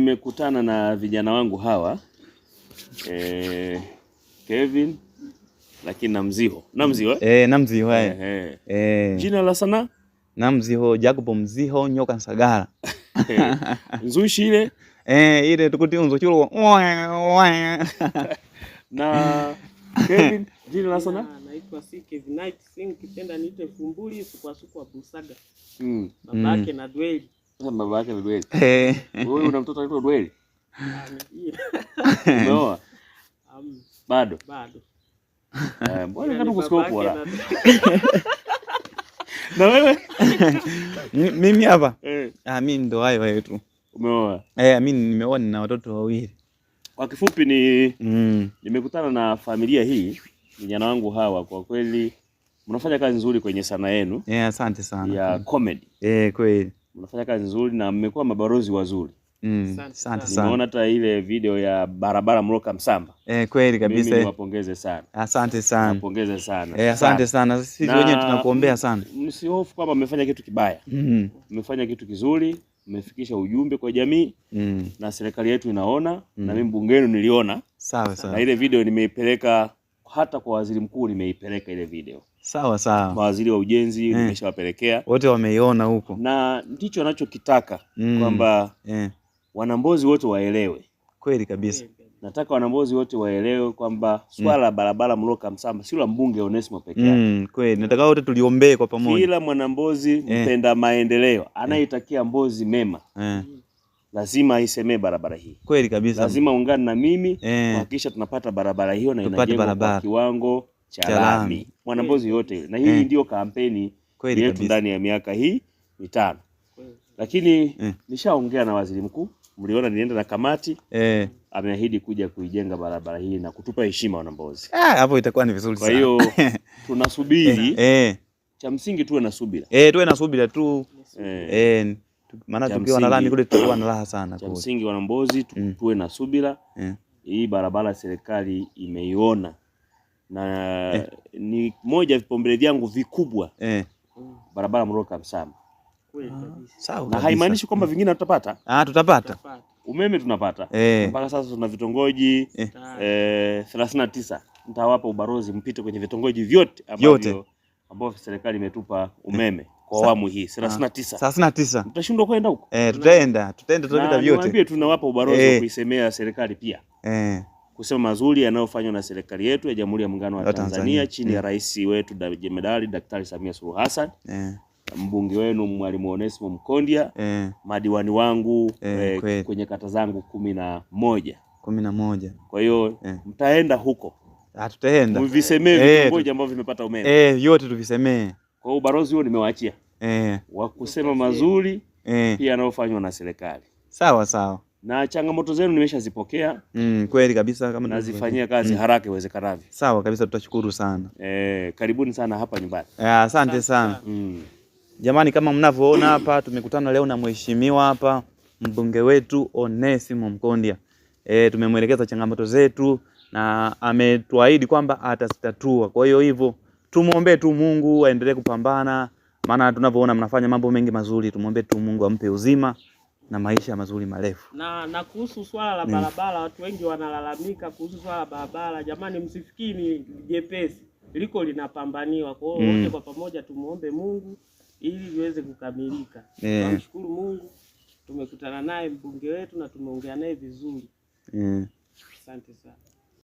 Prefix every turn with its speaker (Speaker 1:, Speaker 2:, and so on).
Speaker 1: nimekutana na vijana wangu hawa Kevin lakini na Mziho. Na Mziho eh?
Speaker 2: Na Mziho eh.
Speaker 1: Jina la sanaa?
Speaker 2: Na Mziho Jacobo Mziho Nyoka Nsagala.
Speaker 1: Nzushi ile?
Speaker 2: Ile tukuti unzo chulo.
Speaker 1: Na Kevin, jina la sanaa?
Speaker 3: Naitwa C Kevin Knight Singh, kipenda niite Fumbuli Sukwasukwa Busaga. Babake na Dweli.
Speaker 1: Babake na Dweli. Wewe una mtoto anaitwa Dweli? Umeoa? Bado?
Speaker 3: Bado.
Speaker 1: Mbona kama kuskopu wala? Na wewe?
Speaker 2: Mimi hapa? Mimi ndo hayo hayo tu.
Speaker 1: Umeoa?
Speaker 2: Mimi nimeoa, nina watoto wawili.
Speaker 1: Kwa kifupi ni nimekutana na familia hii, vijana wangu hawa, kwa kweli mnafanya kazi nzuri kwenye sanaa yenu.
Speaker 2: Asante sana.
Speaker 1: Ya comedy.
Speaker 2: Kweli.
Speaker 1: Mnafanya kazi nzuri na mmekuwa mabalozi wazuri.
Speaker 2: Asante sana.
Speaker 1: Nimeona hata ile video ya barabara Mloka Msamba.
Speaker 2: Kweli kabisa.
Speaker 1: Mimi niwapongeze sana.
Speaker 2: Asante sana.
Speaker 1: Niwapongeze sana.
Speaker 2: Asante sana. Sisi wenyewe tunakuombea sana.
Speaker 1: Msihofu kwamba mmefanya kitu kibaya. Mmefanya kitu kizuri, mmefikisha ujumbe kwa jamii. Na serikali yetu inaona, na mimi bungeni niliona.
Speaker 2: Sawa sawa.
Speaker 1: Na ile video nimeipeleka hata kwa waziri mkuu, nimeipeleka ile video.
Speaker 2: Sawa sawa.
Speaker 1: Mawaziri wa ujenzi nimeshawapelekea.
Speaker 2: Wote wameiona huko.
Speaker 1: Na ndicho anachokitaka kwamba Wanambozi wote waelewe.
Speaker 2: Kweli kabisa.
Speaker 1: Nataka Wanambozi wote waelewe kwamba swala la barabara Mloka Msamba sio la mbunge Onesmo peke yake.
Speaker 2: Kweli. Nataka wote tuliombee kwa pamoja.
Speaker 1: Kila mwanambozi mpenda maendeleo, anayetakia Mbozi mema, lazima aisemee barabara hii.
Speaker 2: Kweli kabisa.
Speaker 1: Lazima ungane na mimi kuhakikisha tunapata barabara hiyo na inajengwa kwa kiwango cha lami. Mwanambozi yote. Na hii ndio kampeni yetu ndani ya miaka hii mitano. Lakini nishaongea na waziri mkuu, mliona nilienda na kamati. Ameahidi kuja kuijenga barabara hii na kutupa heshima Wanambozi.
Speaker 2: Hapo itakuwa ni vizuri sana.
Speaker 1: Kwa hiyo tunasubiri. Cha msingi tuwe na subira.
Speaker 2: Tuwe na subira tu. Maana tukiwa na lami kule tutakuwa na raha sana.
Speaker 1: Cha msingi Wanambozi tuwe na subira. Hii barabara serikali imeiona na ni moja vipaumbele vyangu vikubwa. Barabara Mloka Msamba.
Speaker 2: Sawa.
Speaker 1: Na haimaanishi kwamba vingine tutapata.
Speaker 2: Tutapata.
Speaker 1: Umeme tunapata. Mpaka sasa tuna vitongoji 39. Nitawapa ubarozi mpite kwenye vitongoji vyote ambavyo serikali imetupa umeme kwa awamu hii 39.
Speaker 2: 39.
Speaker 1: Mtashindwa kwenda huko?
Speaker 2: Tutaenda, tutapita vyote.
Speaker 1: Niwaambie tunawapa ubarozi kuisemea serikali pia. Kusema mazuri yanayofanywa na serikali yetu ya Jamhuri ya Muungano wa Tanzania chini ya rais wetu Jemedari Daktari Samia Suluhu Hassan. Mbunge wenu Mwalimu Onesmo Mkondya, madiwani wangu kwenye kata zangu 11.
Speaker 2: 11.
Speaker 1: Kwa hiyo mtaenda huko.
Speaker 2: Tutaenda.
Speaker 1: Mvisemee vitongoji ambavyo vimepata umeme.
Speaker 2: Yote tuvisemee.
Speaker 1: Kwa hiyo ubarozi huo nimewaachia. Wa kusema mazuri pia yanayofanywa na serikali.
Speaker 2: Sawa sawa.
Speaker 1: Na changamoto zenu nimeshazipokea.
Speaker 2: Kweli kabisa, kama
Speaker 1: nazifanyia kazi haraka iwezekanavyo.
Speaker 2: Sawa kabisa, tutashukuru sana.
Speaker 1: Karibuni sana hapa nyumbani.
Speaker 2: Asante sana. Jamani, kama mnavyoona hapa tumekutana leo na mheshimiwa hapa, mbunge wetu Onesmo Mkondya. Tumemwelekeza changamoto zetu na ametuahidi kwamba atazitatua. Kwa hiyo hivyo tumuombe tu Mungu aendelee kupambana, maana tunavyoona mnafanya mambo mengi mazuri. Tumuombe tu Mungu ampe uzima na maisha mazuri marefu.
Speaker 3: Na kuhusu swala la barabara, watu wengi wanalalamika kuhusu swala la barabara. Jamani, msifikiri ni jepesi, liko linapambaniwa. Kwa hiyo wote kwa pamoja tumuombe Mungu ili liweze kukamilika. Tunamshukuru Mungu tumekutana naye mbunge wetu na tumeongea naye vizuri. Asante sana.